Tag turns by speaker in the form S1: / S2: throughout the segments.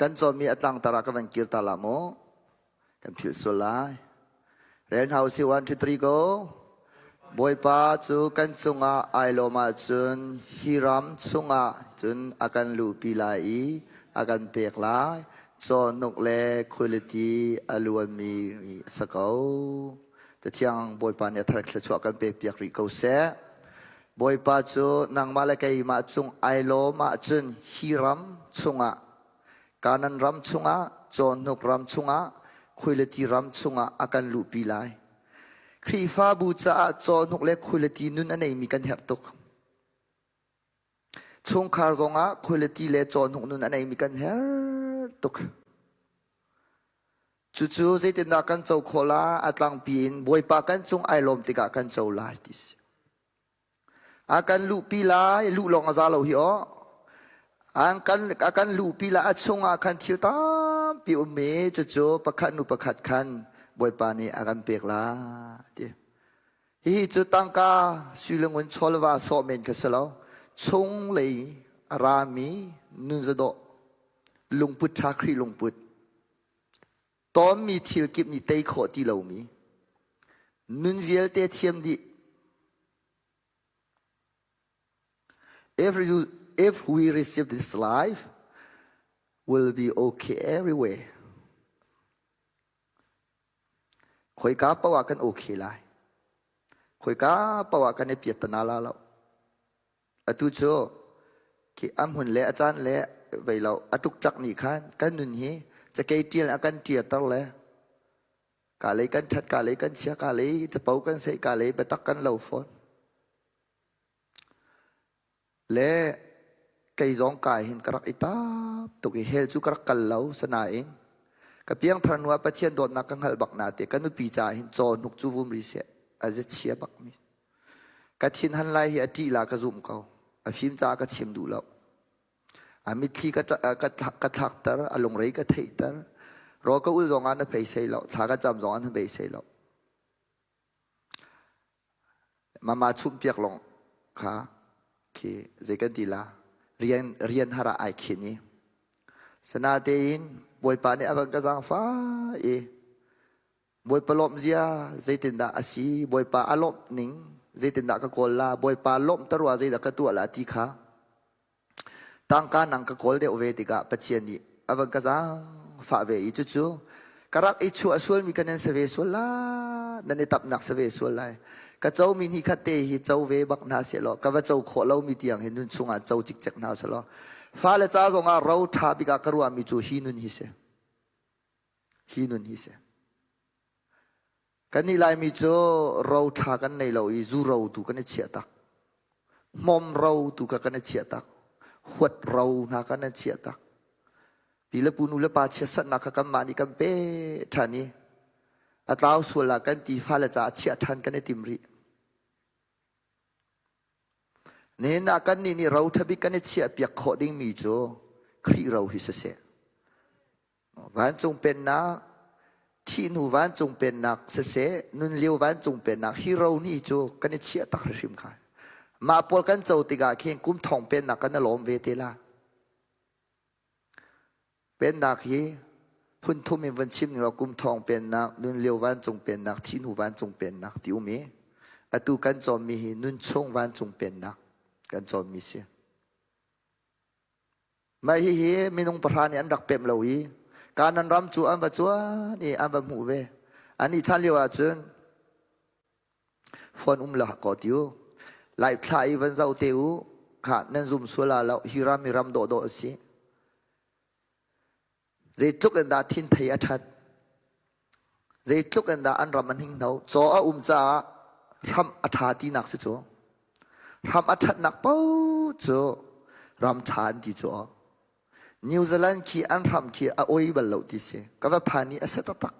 S1: Kan cawnmi a tlangtar ah ka van kir ta la maw? Kan philh sual lai. Rel hna usih 1, 2, 3, go. Bawipa cu kan cungah ai lawm ahcun hi ram chungah cun a kan luhpi lai i a kan pek lai. Cawhnuk le khualiti a luanmi a si ko. Cathiang Bawipa nih a thar thluachuah kan pek piak rih ko seh. Bawipa cu nangmah le keimah cung ai lawm ahcun hi ram chungah Kanan ram chungah cawhnuk ram chungah khuailati ram chungah a kan luhpi lai. Khrihfabu caah cawhnuk le khuailati nun a neimi kan herh tuk. Chungkhar zongah khuailati le cawhnuk nun a neimi kan herh tuk. Cucu zeitindah kan co khawh la a tlangpi in Bawipa kan cung ai lawm tikah kan co lai ti si. A kan luhpi lai, luh lawng a za lo hi aw. An kan, a kan luhpi lai, a chungah khan thil tampi um i cucu pakhat nu pakhat khan Bawipa nih a kan pek la ti. Hihi cu tangka sui le ngun chawlva sawh men kha si lo. Chunglei a rami nunzadawh lungput ṭha Khrih lungput Tawnmi thil kip nih tei khawh ti lomi nun vialte thiam dih. If, you, if we receive this life, we'll be okay everywhere. Khoika paoh ah kan okay lai. Khoika paoh ah kan i piat tana la lo. Atu cu khi a hmun le a caan le vei lo a ṭukṭak nih khan kan nun hi cakei ṭial a kan ṭiater le ka lei kan ṭhat ka lei kan chia ka lei capo kan seih ka lei biatak kan lo fawn. Le kei zong kai hin ka rak i tap tuk i hell cu ka rak kal lo sanain ka piangthar hnu ah Pathian dawtnak ka hngalh bak na te ka nupi caah hin caw hnuk cu vum ri seh a ze chia bak mi. Ka thinhan lai hi a ṭih la ka zumh ko. A fim caah ka chim duh lo. A mitthli ka, ka, ka thlakter, a lungrei ka theihter. Rawl ka ul zong ah na beisei lo, thla ka cam zong ah na beisei lo. Mama chumhpiak lawng kha khi zei kan ti la rian rian har ah ai khin i sanatein Bawipa nih a van ka zaangfah i Bawipa lawmh zia zeitindah a si? Bawipa a lawmh ning zeitindah ka kawl la? Bawipa lawmhter rua zeidah ka tuah la ti kha tangka nang ka kawl deuh ve tikah Pathian nih a van ka zaangfah ve i cucu ka rak i chuah sualmi ka nan si ve sual la nan i tapnak si ve sual lai ka comi ni khat te hi co ve bak hna seh law ka va co khawh lomi tiang hi nun chungah co cikcek hna seh law fale ca zongah ro ṭha bik ah ka ruahmi cu hi nun hi si Hi nun hi si. Kannih Laimi cu ro ṭha kan nei lo i zu ro tu kan i chiah tak. Hmawm ro tu kha kan i chiah tak. Huat ro hna kan i chiah tak. Pi le pu nu le pa chiatserhnak kha kanmah nih kan pe ṭhan i a tlau sual ah kan ti fale caah chiah ṭhan kan i tim rih. Nihin ah kannih nih ro ṭha bik kan i chiahpiak khawh dingmi cu Khrih ro hi siseh. Vancung pennak, thih hnu vancung pennak siseh, nun lio vancung pennak hi ro ni cu kan i chiah tak hrim kha. Mah pawl kan co tikah khin kum thong pennak kan i lawm ve te la. Pennak hi phun thum in van chim ning law kum thong pennak, nun lio vancung pennak, thih hnu vancung pennak ti um i atu kan cawmmi hi nun chung vancung pennak kan cawmmi si. Mah hihi minung pahra nih an rak pemh lo i Kanaan ram cu an va cuan i an va hmuh ve. Annih chan lio ahcun phone um lo ko ti u. Lai thla i van zoh te u. Kha nan zum sual ah lo hi ram hi ram dawhdawh a si. Zeitluk in dah thinthei a ṭhat. Zeitluk in dah an ram an hinghno. Caw a um caah hram a ṭha tinak si cu. Hram a ṭhatnak paoh cu ram ṭha an ti cu aw. New Zealand khi an hram khi a oi bal lo ti si. Ka va phan i a si taktak.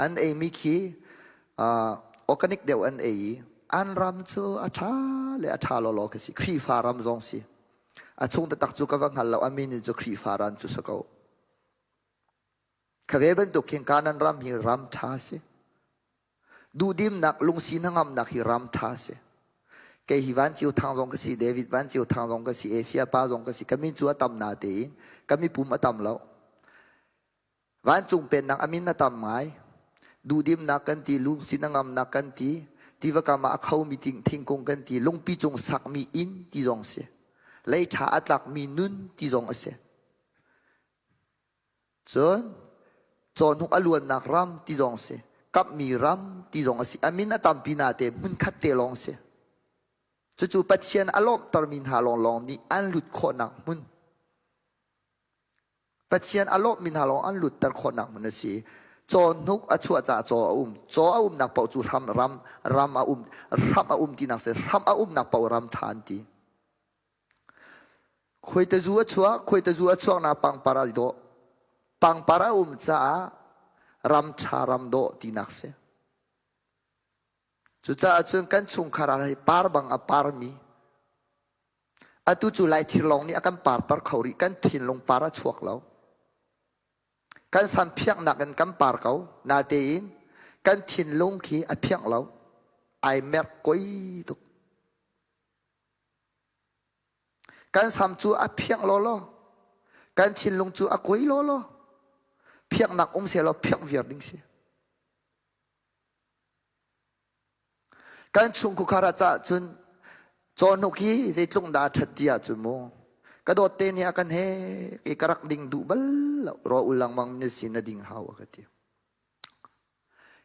S1: An eimi khi uh, organic deuh an ei i an ram cu a ṭha le a ṭha lawlaw khi si. Khrihfa ram zong si. A chung taktak cu ka va hngal lo. A min in cu Khrihfa ram cu si ko. Kha ve bantuk khin Kanan ram hi ram ṭha si. Duhdimnak lungsi hnangamnak hi ram ṭha si. Kei hi Van Cio Thang zong ka si, David Van Cio Thang zong ka si, Efia pa zong ka si. Ka min cu a tam na tein ka mipum a tam lo. Vancung pennak a min a tam ngai. Duhdimnak kan ti, lungsin a ngamnak kan ti, tiva kam ah a khomi thingkung kan ti, lungpi cung sakmi inn ti zong si. Lei ṭha a tlakmi nun ti zong a si. Cun cawhnuk a luannak ram ti zong si. Kamhmi ram ti zong a si. A min a tampi nate hmunkhat te lawng si. Cucu Pathian a lawmhtermi hna lawnglawng nih an lut khawhnak hmun. Pathian a lawmhmi hna lawng an lutter khawhnak hmun a si. Cawhnuk a chuah caah caw a um. Caw a umnak paoh cu hram ram ram a um hram a um tinak si. Hram a umnak paoh ram ṭha an ti. Khuaitazu a chuak, khuaitazu a chuaknak pangpar a dawh. Pangpar a um caah ram ṭha ram dawh tinak si. Cucaah cun kan chungkhar ah hi par bang a parmi Atu cu Laithir lawng nih a kan parter kho rih. Kan thinlung par a chuak lo. Kan sam phiaknak in kan par ko. Natein kan thinlung khi a phiak lo. Ai merh koi tuk. Kan sam cu a phiak lawlaw. Kan thinlung cu a koi lawlaw. Phiaknak um seh law phiak viar ding si. Kan chungkhar ah cah cun cawhnuk hi zeitluk dah a ṭhat ti ahcun mu ka dawt te nih a kan he i ka rak ding duh bal lo raw ul lengmang na si na ding hau a ka ti.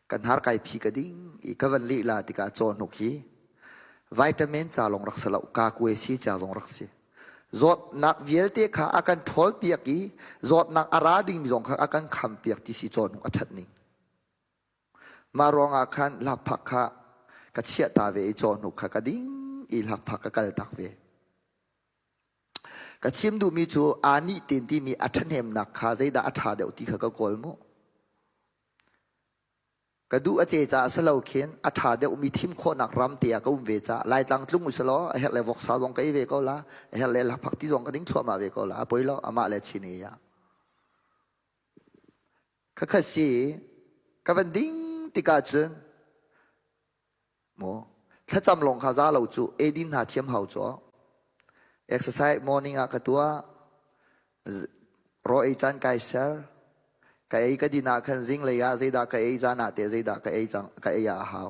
S1: Kan har kai phi ka ding i ka van leh la tikah cawhnuk hi vitamin ca lawng rak si lo kakue si ca zong rak si. Zawtnak vialte kha a kan ṭhawl piak i zawtnak a ra dingmi zong kha a kan kham piak ti si cawhnuk a ṭhat ning. Mah ruangah khan lakphak kha ka chiahta ve i cawhnuk kha ka ding i lakphak ka kaltak ve. Ka chim duhmi cu aa nih ten timi a ṭhahnemnak kha zeidah a ṭha deuh ti kha ka kawl mu. Ka duh a ce caah si lo khin a ṭha deuhmi thim khawhnak ram te ah ka um ve caah Laitlang tlung u law a herh le voksa zong ka ei ve ko la, a herh le lakphak ti zong ka ding thluahmah ve ko la, a poi lo, amah le chin ei ah. Khakha si ka van ding tikah cun maw thlacam lawng kha za lo cu eidin hna thiam hau cu exercise morning ah ka tuah raw ei caan kai ser ka ei ka din ah khan zinglei ah zeidah ka ei zan ah teh zeidah ka ei cang ka ei ah a hau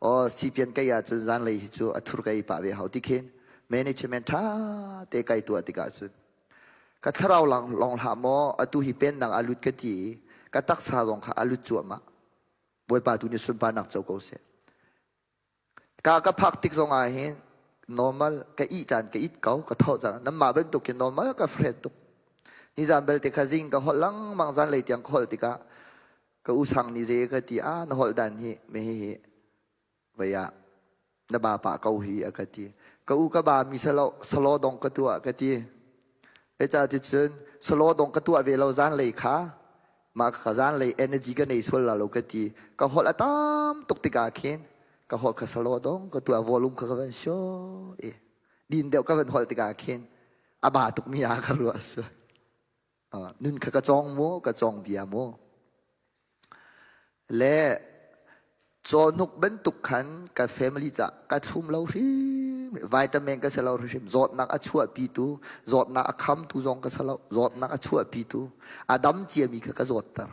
S1: o sipian ka ei ahcun zanlei hi cu a thur ka ei pah ve hau ti khin management tha te kai tuah tikah cun Ka thlarau lawng hlah maw atu hi pennak a lut ka ti i ka taksa zong kha a lut cuahmah. Bawipa tu nih sunparnak co ko seh. Ka ka phak tik zong ah hin normal ka ih caan ka it ko ka thawh caan nanmah bantuk hin normal ka fresh tuk. Nizan belte kha zing ka holh lengmang zan lei tiang ka holh tikah ka usang nih zei ka ti ah na holh dan hi me hi hi vei ah na ba pah ko hi a ka ti. Ka u ka ba mi salo salo dong ka tuah ka ti. Eca ti cun salo dong ka tuah ve lo zan lei kha mah ka zan lei energy ka nei sual la lo ka ti. Ka holh a tam tuk tikah khin ka holh kha salo dong ka tuah volume kha ka van sho i din deuh ka van holh tikah khin a ba tuk mi ah ka ruah sual. Nun kha ka cawng mu ka cawng bia mu. Le cawhnuk bantuk khan ka family ca ka thlum lo hrim vitamin ka si lo hrim zawtnak a chuahpitu zawtnak a khamtu zong ka si lo zawtnak a chuahpitu a dam ciami kha ka zawtter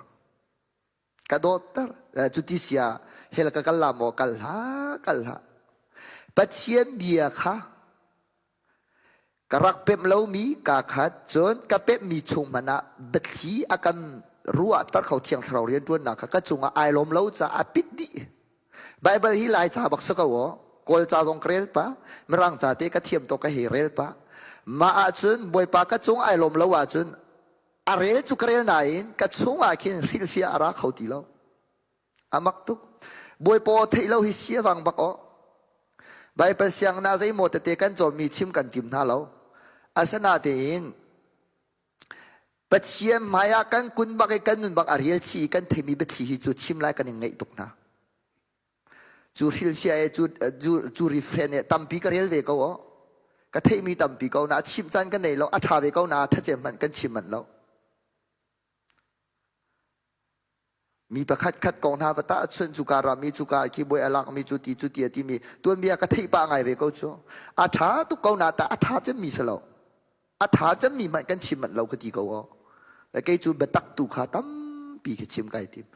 S1: ka dawtter cuti sia hell ka kal la maw kal hlah kal hlah Pathian bia kha Ka rak pemh lomi kaa khat, cun ka pemhmi chung hmanh ah biathli a kan ruahter kho Thiang Thlarau rianṭuannak kha ka cungah ai lawm lo caah a pit dih. Baibal hi Laica bak si ko aw. Kawl ca zong ka rel pah, Mirang ca te ka thiam tawk ka hei rel pah. Mah ahcun Bawipa ka cung ai lawm lo ahcun a rel cu ka rel nain ka chungah khin hrilhfiah a ra kho ti lo. A mak tuk. Bawipa aw theih lo hi si a vang bak aw. Baibal sianginn ah zeimaw tete kan cawnmi chim kan tim hna lo. Asinain Pathian hmaiah kan kun bak i kan nun bak a rial chih i kan theimi biathli hi cu chim lai kan in ngaih tuk hna. Cu hrilhfiah e cu, cu, cu refrain e tampi ka rel ve ko aw. Ka theihmi tampi ko na chim caan ka nei lo a ṭha ve ko na ṭhacem hmanh kan chim manh lo. Mi pakhat khat kong hna va tahchunh cuka ram i cuka khi buai a lakmi cu ti cu ti a timi tuanbia ka theih pah ngai ve ko cu. A ṭha tuk ko na ta a ṭha cemmi si lo. A ṭha cemmi hmanh kan chim manh lo ka ti ko aw. Le kei cu biatak tu kha tampi ka chim kai tim.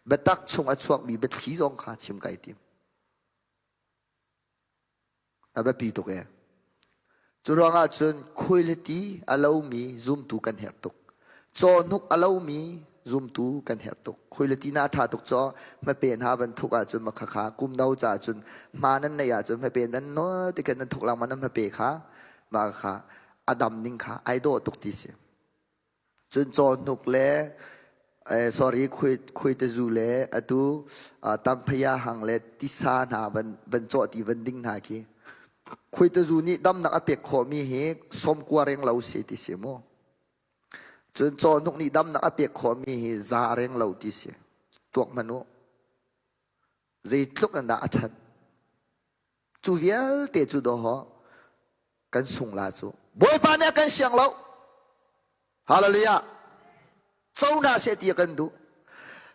S1: Biatak chung a chuakmi biathli zong kha chim kai tim. A biapi tuk ee. Cu ruangah cun khuailiti a lomi zumtu kan herh tuk. Cawhnuk a lomi zumtu kan herh tuk. Khuailiti na ṭha tuk caw hmape hna van thuk ahcun makhakha kum no caah cun hma nan neih ahcun hmape nan no tikan nan thuk lengmang nan hmape kha mah kha a dam ning kha ai dawh tuk ti si. Cun cawhnuk le sorry khuaitazu le atu tamphaya hang le tisa hna van van cawh ti van ding hna khi khuaitazu nih damnak a pek khawhmi hi sawmkua reng lo si ti si mu. Cun cawhnuk nih damnak a pek khawhmi hi za reng lo ti si. Tuak hmanh u. Zeitluk in dah a ṭhat. Cu vialte cu dawh kan sung la cu. Bawipa nih a kan siang lo. Hallelujah. Co hna seh ti a kan duh.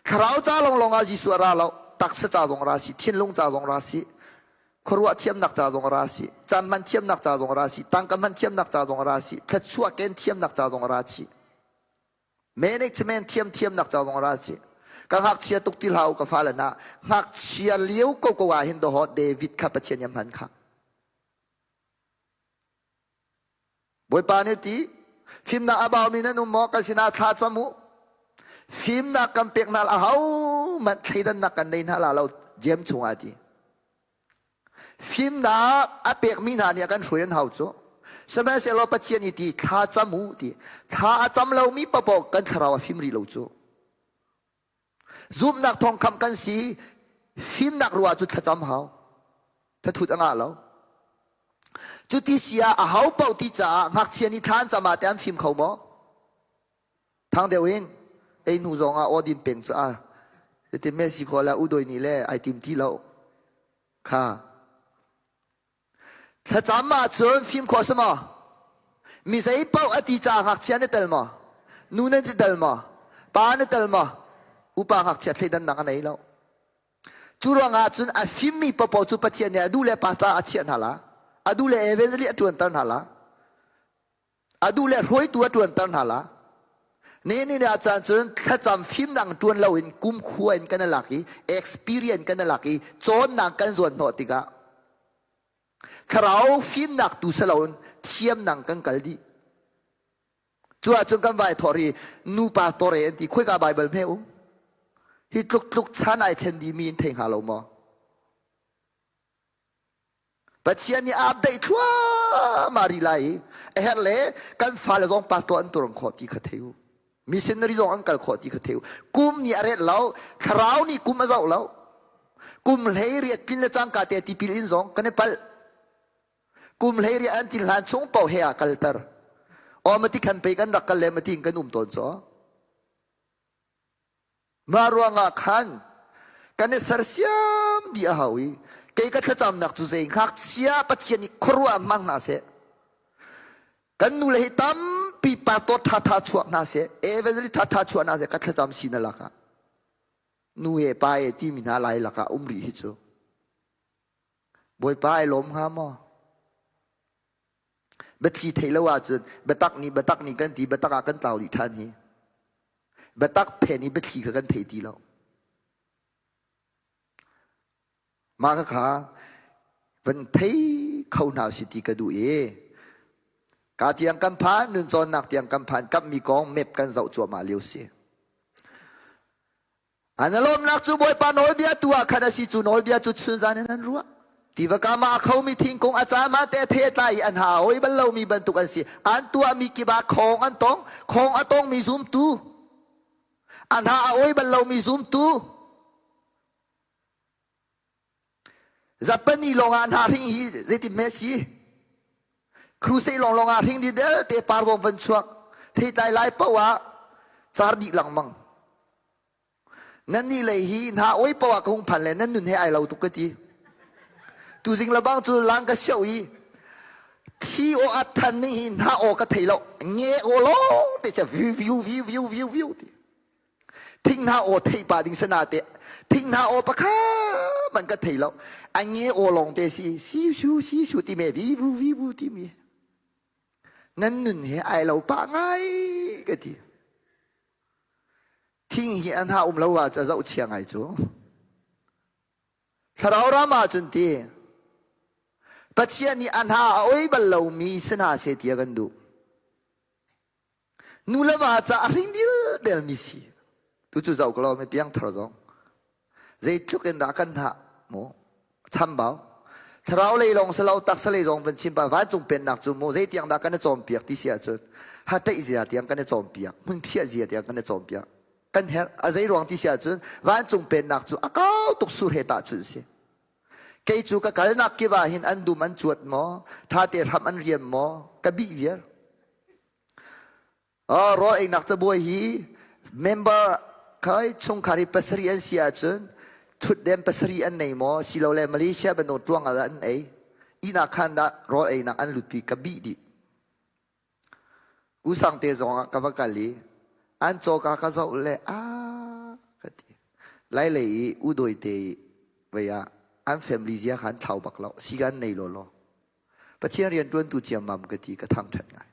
S1: Thlarau ca lawnglawng ah Jesuh a ra lo. Taksa ca zong ra si, thinlung ca zong ra si, khuaruah thiamnak ca zong ra si, caan hman thiamnak ca zong ra si, tangka hman thiamnak ca zong ra si, thluachuah ken thiamnak ca zong ra si. Management thiamthiamnak ca zong ra si. Ka ngakchia tuk ti hlah u ka fale hna. Ngakchia lio ko ko ah hin doho David kha Pathian nih a hman kha. Bawipa nih ti fimnak a baumi nan um maw kan sinah thla cam u. Fimnak kan pek hna a ho hmanh thleidannak kan nei hna la lo Jeim chungah a ti. Fimnak a pekmi hna nih a kan hruai an hau cu. Sihmanhsehlaw Pathian i ti thla cam u ti. Thla a cam lomi paoh kan thlarau a fim rih lo cu. Zumhnak thawng khamh kan si. Fimnak ruah cu thlacam hau. Thathut a ngah lo. Cuti si ah a ho paoh ti caah ngakchia nih thla an cam ah teh an fim kho maw? Thang deuh in ei hnu zong ah aw din peng cu a ti Messi kho la udoi nih le ai tim ti lo kha thlacam ahcun fim khawh si maw mi zei paoh a ti caah ngakchia na tel maw nu na tel maw pa na tel maw upa ngakchia thleidannak a nei lo cu ruangah cun a fimmi paohpaoh cu Pathian nih a duh le pastor a chiah hna la a duh le evangelist a ṭuanter hna la A duh le hruaitu a ṭuanter hna la. Ni ni ah caan cun thlacam fimnak ṭuan loin kumkhua in kan i lak i experience kan i lak i cawnnak kan zuan hnawh tikah thlarau fimnak tu si loin thiamnak kan kal dih. Cu ahcun kan vai thawr i nupa tore an ti khoika Baibal hme um? Hi tluk tluk chan ai thlen dihmi in thei hnga lo maw? Pathian nih a update thluahmah rih lai i a herh le kan fale zong pastor an tuar khawh ti kha thei u. Missionary zong an kal khawh ti kha thei u. Kum nih a ret lo, thlarau nih kum a zoh lo. Kum hlei riat tlin le cangka te tipil in zong kan i palh. Kum hlei riat an tin hlan chung paoh he ah kalter. Aw mati khan pe kan rak kal le mati in kan um tawn caw. Mah ruangah khan kan i sersiam dih a hau i kei ka thlacamnak cu zei ngakchia Pathian nih khuaruah hmang hna seh. Kan nu le hi tampi pastor ṭhaṭha chuak hna seh, evangelist ṭhaṭha chuah hna seh ka thlacam si na lakah. Nu he pa he timi hna lai lakah um rih hi cu. Bawipa ai lawm hnga maw? Biathli theih lo ahcun biatak nih biatak nih kan ti biatak ah kan tlau dih ṭhan hi. Biatak phen i biathli kha kan thei ti lo. Mah kha van thei kho hna si ti ka duh i ka tiang kan phan nun cawnnak tiang kan phan kammi kong map kan zoh cuahmah lio si. An lawmnak cu Bawipa nawlbia tu ah khan a si cu nawlbia cu chunzan in an ruah. Tiva kam ah a khomi thingkung a cam ah te the tlai i an ha oi bal lomi bantuk an si. An tuahmi kip ah khawng an tong. Khawng a tongmi zumtu. An ha a oi bal lomi zumtu. Zapani lawng ah hna hring hi zeitin hme si? Crusade lawng lawng ah hring di del te par zong van chuak. Theitlai lai paoh ah car dih lengmang. Nan nih lei hi hna oi paoh ah ka hung phan le nan nun he ai lo tuk ka ti. Tuzing lebang cu lang ka sioh i thi aw a than ning hi hna aw ka thei lo. Nge aw lawng te che viu viu viu viu viu viu ti. Thing hna aw theih pah ding sana te thing hna aw pakhat man ka thei lo. A nge aw lawng te si si su si su ti me vi vu vi vu ti mi. Nan nun he ai lo pah ngai ka ti. Thing hi an ha um lo ah cu a zoh chia ngai cu. Thlarau ram ah cun ti Pathian nih a hna a oi bal lomi si hna seh ti a kan duh. Nu le va ca a hring dildelmi si. Tu cu zoh ko law mi piangthar zong. Zeitluk in dah kan hna mu chambau. Thlarau lei lawng si lo taksa lei zong van chim pa vancung pennak cu mu zeitiang dah kan i cawnpiak ti si ahcun ha ṭeih zia tiang kan i cawnpiak hmun phiah zia tiang kan i cawnpiak kan herh a zei ruang ti si ahcun vancung pennak cu a kau tuk sur he tahchunh si kei cu ka kalnak kip ah hin an dum an cuat maw ṭha te hram an riam maw ka bih viar Rawl einak cabuai hi member khai chungkhar hi pasarih an si ahcun thutden pasarih an nei maw silole Malaysia bantuk tuang ah an ei ihnak khan dah rawl einak an lutpi ka bih dih Kusang te zong ah ka va kal i an cawka ka zoh le a ka ti lai lei i udoi te i vei ah an family zia kha an thlau bak lo si kan nei law law Pathian rian ṭuantu ciammam ka ti ka thangṭhat ngai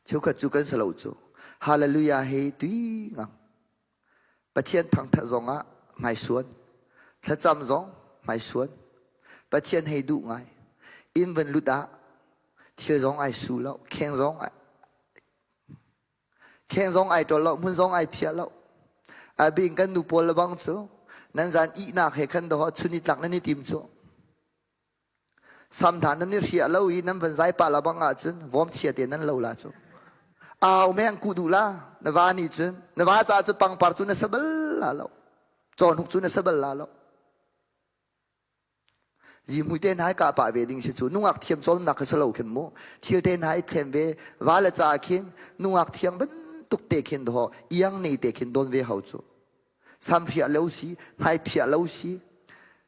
S1: Cheukhat cu kan si lo cu. Hallelujah hei tui ngang. Pathian thangthat zong ah hmaisuan. Thlacam zong hmaisuan. Pathian hei duh ngai. Inn van lut ah thil zong ai su lo, kheng zong ai kheng zong ai ṭol lo, hmun zong ai phiah lo. A bing kan nu pawl le bang cu nan zan ihnak he khan doh chun i tlak nan i tim cu. Samtha nan i hriah lo i nan van zai pah la bang ahcun vawm chia te nan lo la cu. Au meng ku duh la na va nih cun na va caah cu pangpar cu na sa bal la lo. Cawnhuk cu na sa bal la lo. Zihmui te hna i kah pah ve ding si cu nungak thiam cawnnak kha si lo khin mu. Thil te hna i thlen ve va le ca khin nungak thiang bantuk te khin daw iang nei te khin don ve hau cu. Samhriah lo si, hmaiphiah lo si,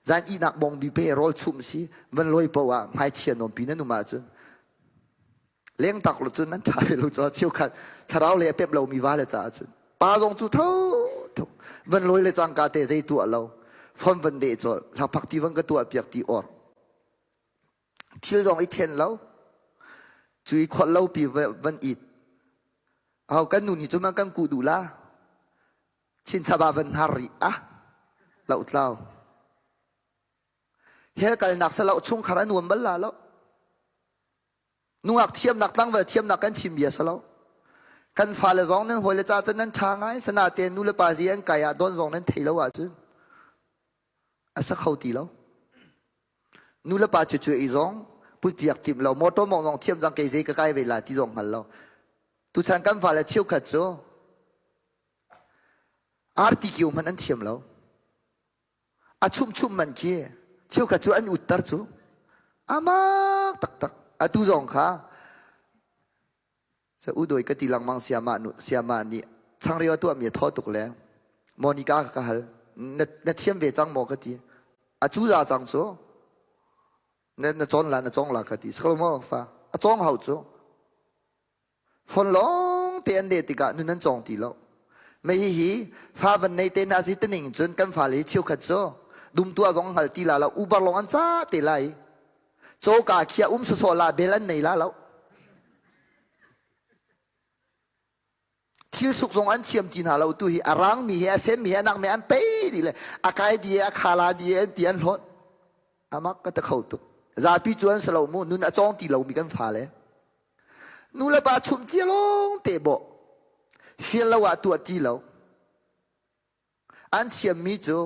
S1: zan ihnak bawngbi pe rawl chumh si, van lawi paoh ah hmaichia nawnpi nan um ahcun lengtak lo cun nan ṭha ve lo caah cheukhat thlarau lei a pemh lomi va le caah cun pa zong cu tho tho van lawi le cangka te zei tuah lo fon van deh cawlh hlakphak ti van ka tuah piak ti or thil zong i then lo cu i kholh lo pi van it aho kan nu nih cu man kan kuh duh la Chinchap ah van har rih ah lohtlau. Hell kalnak salo chungkhar a nuam bal la lo. Nungak thiamnak tlangval thiamnak kan chim bia salo. Kan fale zong nan hawi le ca cun nan ṭha ngai sana te nu le pa zi an kai ah don zong nan thei lo ahcun a sa kho ti lo. Nu le pa cu cu i zong putpiak tim lo motor mong zong thiam zang kei zei ka kai ve la ti zong hngal lo. Tuchan kan fale cheukhat cu Arti kio hmanh an thiam lo. A chumh man khi cheukhat cu an utter cu. Amak taktak. Atu zong kha sa udoi ka ti lengmang siama nu siama nih changreu a tuahmi a thaw tuk le Monica ka hal na, na thiam ve cang maw ka ti a cu za cang cu na, na cawn la na cawng la ka ti saklo maw fa a cawng hau cu Fon lawng te an deh tikah nun an cawng ti lo. Mei hihi fa van nei te hna si tining cun kan fale hi cheukhat cu dum tuah zong hngal ti la lo ubar lawng an ca te lai. Cawka khia um sawsawh la bel an nei la lo. Thil suk zong an thiam ti hna lo tu hi a rang mi he a sen mi he a nak mi an pei dih le a kai di a khala di an ti an hlawt. Amak ka ta kho tuk. Zapi cu an si lo mu nun a cawng ti lomi kan fale. Nu le pa chumh cia lawng te bawh. Fial lo ah tuah ti lo. An thiammi cu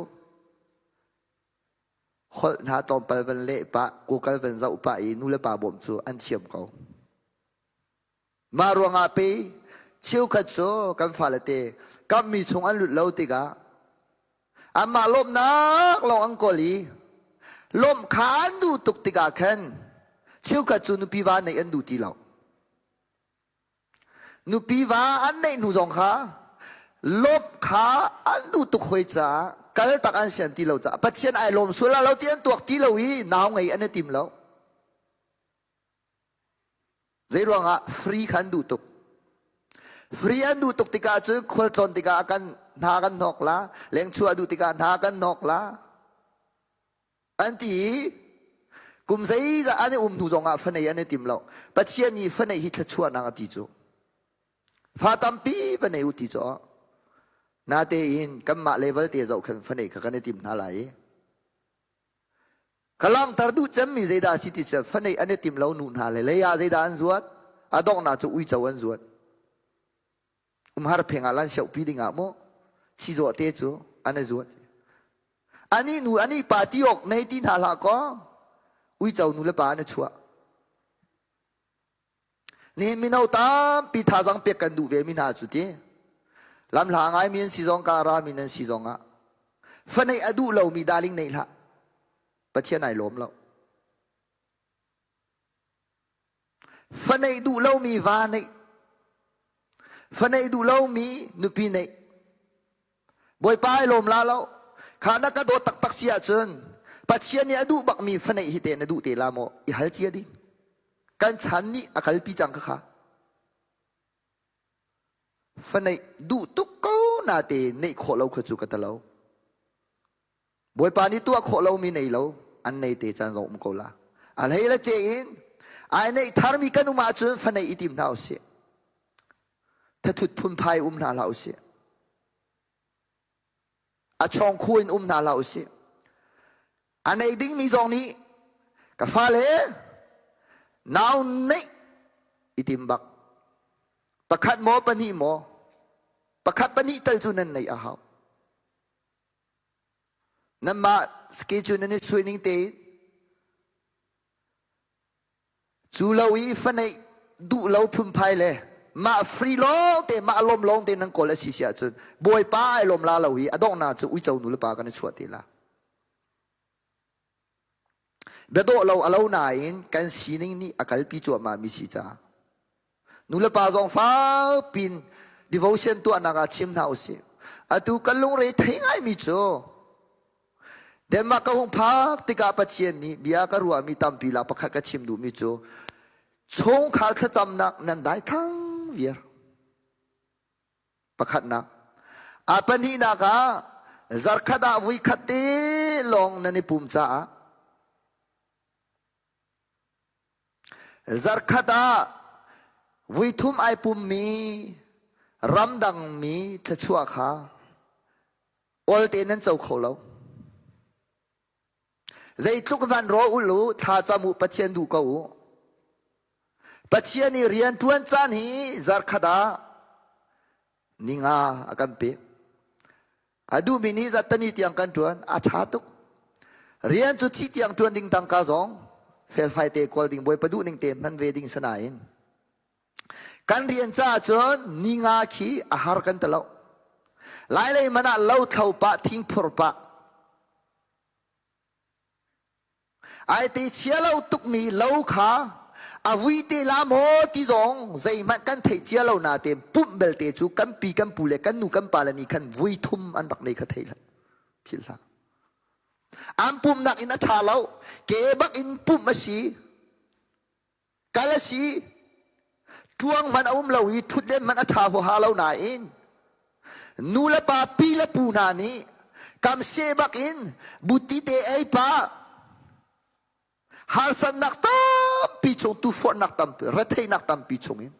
S1: holh hna tlawmpal van leh pah, Google van zoh pah i nu le pa bawmh cu an thiam ko. Mah ruangah pe cheukhat cu kan fale te kammi chung an lut lo tikah Anmah lawmhnak lawng an kawl i lawmh kha an duh tuk tikah khan cheukhat cu nupi va neih an duh ti lo. Nupi va an neih hnu zong kha lawmh kha an duh tuk hoi caah kal tak an sian ti lo caah Pathian ai lawm sual lo ti an tuak ti lo i nau ngei an i tim lo. Zeiruangah free kha an duh tuk. Free an duh tuk tikah cun khualtlawn tikah kan hna kan hnok la, lengchuah duh tikah hna kan hnok la. An ti i kum zeizah an i um hnu zongah fanei an i tim lo. Pathian nih fanei hi thluachuahnak a ti cu. Fa tampi va nei u ti cu. Natein kanmah level te zoh khan fanei kha kan i tim hna lai i Ka langhter duh cemmi zeidah a si ti cu fanei an i tim lo nu hna le lei ah zeidah an zuat? A donghnak cu uico an zuat. Umhar pheng ah lan siohpi ding ah maw chizawh te cu an i zuat. Ani nu ani pa ti awk nei ti hna hlah kaw uico nu le pa an i chuah. Nihin mino tampi thazaang pek kan duh ve mi hna cu ti. Lamhla ngaimi an si zong ka rami nan si zong ah fa neih a duh lomi darling neih hlah. Pathian ai lawm lo. Fa neih duh lomi va neih. Fa neih duh lomi nupi neih. Bawipa ai lawm la lo. Kha na ka dawt taktak si ahcun Pathian nih a duh bakmi fa neih hi te na duh te la maw? I hal cia ding. Kan chan nih a kalpi cang kha kha. Fa neih duh tuk ko na te neih khawh lo kha cu ka ta lo. Bawipa nih tuah khawh lomi nei lo an nei te caan zong um ko la. A hlei le ce in ai neih tharmi kan um ahcun fa neih i tim hna usih. Thathut phunphai um hna hlah usih. A chawngkhu in um hna hlah usih. A nei dingmi zong nih ka fale nau neih i tim bak. Pakhat maw pahnih maw pakhat pahnih tal cu nan neih a hau. Nanmah schedule nan i suai ning tein Cu lo i fa neih duh lo phunphai le mah free lawng te mah lawm lawng te nan kawl a si si ahcun Bawipa ai lawm la lo i a donghnak cu uico nu le pa kan i chuah te la. Biadawh lo a lo nain kan sining nih a kalpi cuahmah mi si caah nu le pa zong fak pin devotion tuahnak ah chim hna usih. Atu kan lungre thei ngaimi cu Denmark ka hung phak tikah Pathian nih bia ka ruahmi tampi lak pakhat ka chim duhmi cu chungkhar thlacamnak nan daithlang viar. Pakhatnak. A pahnihnak ah zarkhat ah vuikhat te lawng nan i pum caah zarkhat ah vuithum ai pummi ramdangmi thluachuah kha Awl te nan co kho lo. Zeitluk van raw u lu thla cam u Pathian duh ko u. Pathian i rian ṭuan caan hi zarkhat ah ninga a kan pek. A duhmi nih zattani tiang kan ṭuan a ṭha tuk. Rian cu thih tiang ṭuan ding tangka zong felfai te kawl ding Bawipa duh ning te hman ve ding sanain Kan rian caah cun ninga khi a har kan ti lo. Lailei man ah lo thlo pah, thing phur pah. Ai te chia lo tukmi lo kha a vui te la maw ti zong zeihmanh kan theih cia lo natein pumh belte cu kan pi kan pu le kan nu kan pa le nih khan vui thum an rak nei kha thei hlah. Philh hlah. An pumhnak in a ṭha lo. Ke bak in pumh a si. Kal a si. Ṭuang hmanh a um lo i ṭhutden hmanh a ṭha huaha lo nain nu le pa pi le pu hna nih kam seh bak in butti te ei pah harsatnak tampi chung tuforhnak tampi retheihnak tampi chungin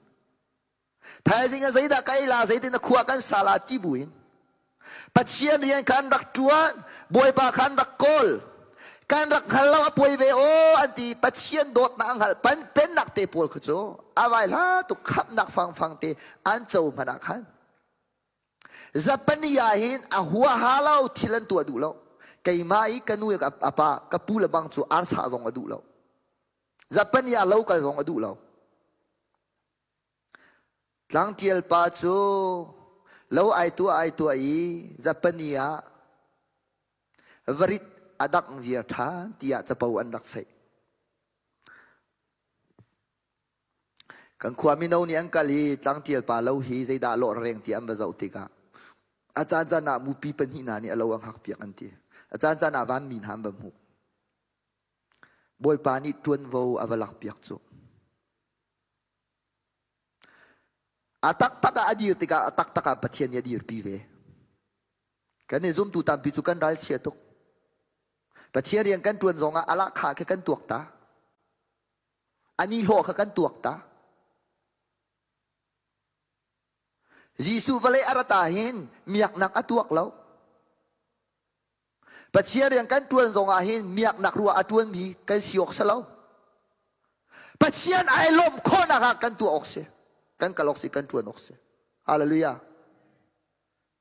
S1: Thaizing ah zeidah ka ei la, zeitin a khua kan sa la ti buin Pathian rian kha an rak ṭuan, Bawipa kha an rak kawl. Kan rak hngal lo a puai ve aw an ti Pathian dawtnak a hngal pan pennak te pawl kha cu a vai hla tuk khamhnak fangfang te an co hmanh ah khan Zapani ah hin a huaha lo thil an tuah duh lo keimah i ka nu a pa ka pu le bang cu arsa zong a duh lo Zapani ah lo kal zong a duh lo Tlangṭial pa cu lo ai tuah ai tuah i Japani ah varit a dangh viar ṭhan tiah capo an rak saih. Kan khua mino nih an kal i tlangṭial pa lo hi zeidah lawh reng ti an va zoh tikah a caancaan ah mupi pahnih hna nih a lo an hngakpiak an ti. A caancaan ah vanmi hna an va hmuh. Bawipa nih ṭuanvo a va lakpiak cu. A taktak ah a dir tikah a taktak ah Pathian nih a dirpi ve. Kan i zumtu tampi cu kan ralchia tuk. Pathian rian kan ṭuan zongah a lahkhah khi kan tuak ta. A nihlawh kha kan tuak ta. Jesuh vawlei a rat ah hin miaknak a tuak lo. Pathian rian kan ṭuan zongah hin miaknak ruah a ṭuanmi kan si awk si lo. Pathian ai lawmh khawhnak ah kan tuah awk si. Kan kal awk si, kan ṭuan awk si. Hallelujah.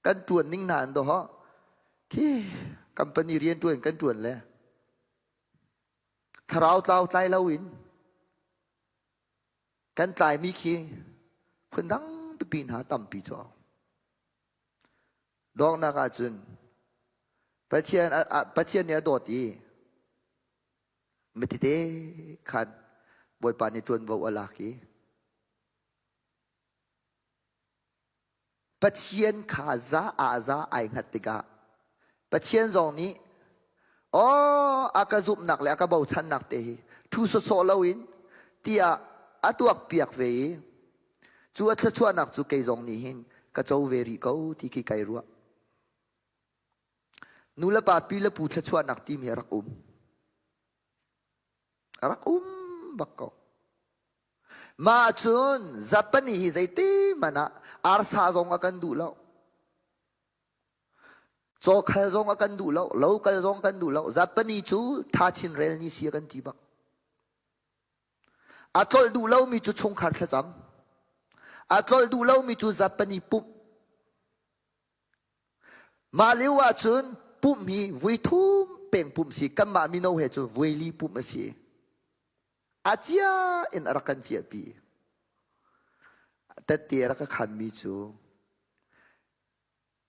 S1: Kan ṭuan ning hna an doh khi company rian ṭuan kan ṭuan le thlarau tlau tlai lo in kan tlaimi khi phundang pipi hna tampi cu Donghnak ahcun Pathian, Pathian nih a dawt i mitete khan Bawipa nih ṭuanvo a lak i Pathian kha za ah za ai hngat tikah Pathian zong nih aw a ka zumhnak le a ka bochannak te hi thu sawsawh loin tiah a tuak piak ve i Cu a thluachuahnak cu kei zong nih hin ka co ve rih ko ti khi kai ruah. Nu le pa pi le pu thluachuahnak timi a rak um. A rak um bak ko. Mah cun Zapani hi zeiti hmanh ah arsa zong a kan duh lo. Cawkhal zong a kan duh lo, lokal zong kan duh lo. Zapani cu tha chin rel ni si a kan ti bak. A tlolh duh lomi cu chungkhar thlacam. A tlolh duh lomi cu zapani pumh. Mah lio ahcun pumh hi vui thum peng pumh si kanmah mino he cu vui li pumh a si. A cia in a rak kan ciahpi. Tette a rak ka khanmi cu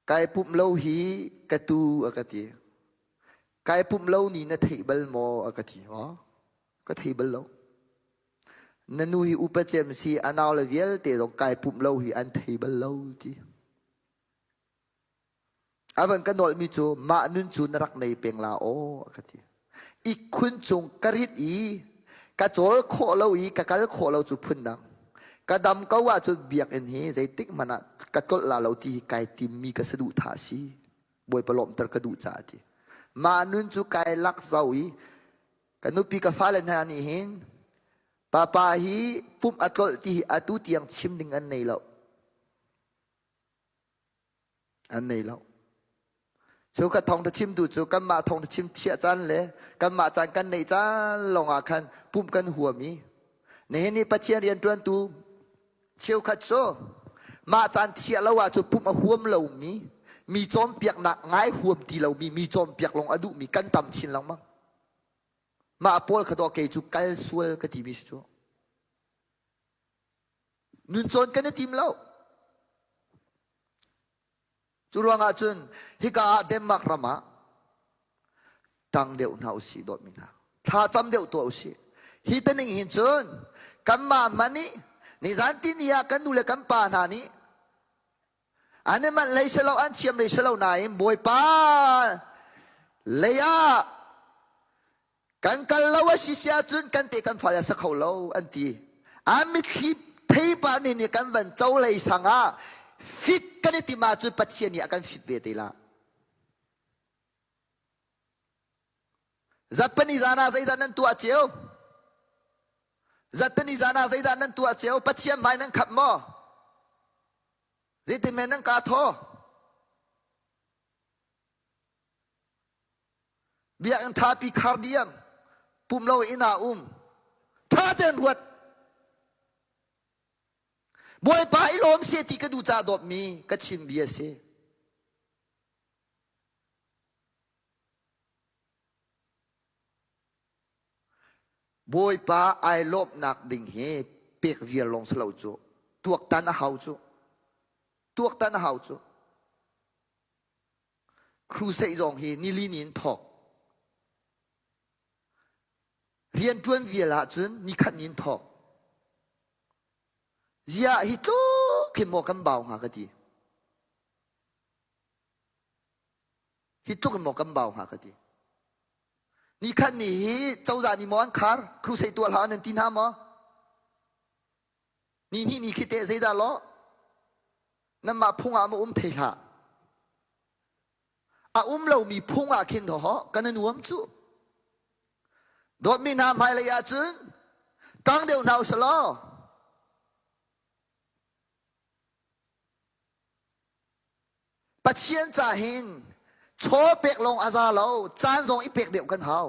S1: Kai pumh lo hi ka tu a ka ti. Kai pumh lo ni na theih bal maw a ka ti. Oh, ka thei bal lo. Na nu hi upa cem si a nau le vialte zong kai pumh lo hi an thei bal lo ti. A van ka nawlhmi cu mah nun cu na rak nei peng la aw a ka ti. Ikkhun cung ka rit i ka cawl khawh lo i ka kal khawh lo cu phundang. Ka dam ko ahcun biakinn hi zeitik hmanh ah ka tlolh la lo ti hi kai timmi ka saduhthah a si. Bawipa lawmhter ka duh caah ti. Mah nun cu kai lak zau i ka nupi ka fale hna nih hin papa hi pumh a tlolh ti hi atu tiang chim ding an nei lo. An nei lo. Cu ka thawngtha chimtu cu kanmah thawngtha chim thiah caan le kanmah caan kan neih caan lawngah khan pumh kan huam i nihin ni Pathian rianṭuantu cheukhat cu mah caan thiah lo ahcun pumh a huam lomi mi cawnpiaknak ngai huam ti lomi mi cawnpiak lawng a duhmi kan tam chin lengmang. Mah pawl kha dawh kei cu kal sual ka timi si cu. Nun cawn kan i tim lo. Cu ruangah cun hika ah Denmark ram ah ṭang deuh hna usih dawtmi hna. Thla cam deuh tuah usih. Hi taning hin cun kanmah hmanh nih nizan tini ah kan nu le kan pa hna nih an i manh hlei si lo an thiam hlei si lo nain Bawipa lei ah Kan kal lo a si si ahcun kan te kan fale a sa kho lo an ti. An mitthli theipar nih nih kan van co lei sang ah fit kan i tim ahcun Pathian nih a kan fit ve te la. Zatpani zan ah zeidah nan tuah cio? Zatpani zan ah zeidah nan tuah cio? Pathian hmai nan khap maw? Zeitin men nan kaa thaw? Biakinn ṭhapi khar diam, pum lo inn ah um. Ṭha tein ruat. Bawipa i lawm seh ti ka duh caah dawtmi ka chim bia a si. Bawipa ai lawmhnak ding hi pek vial lawng si lo cu. Tuaktan a hau cu. Tuaktan a hau cu. Crusade zong hi nili ni in thawk. Rianṭuan vial ahcun nikhat ni in thawk. Ziah hi tluk hin maw kan bau hnga ka ti. Hi tluk in maw kan bau hnga ka ti. Nikhat ni hi cozah nih maw an khar, crusade tuah hlah nan ti hna maw? Ni hnih ni khi teh zeidah lawh? Nanmah phung ah ma um thei hlah. A um lomi phung ah khin ho kan i nuam cu. Dawtmi hna hmailei ahcun tang deuh hna usih law Pathian ca hin chaw pek lawng a za lo, caan zong i pek deuh kan hau.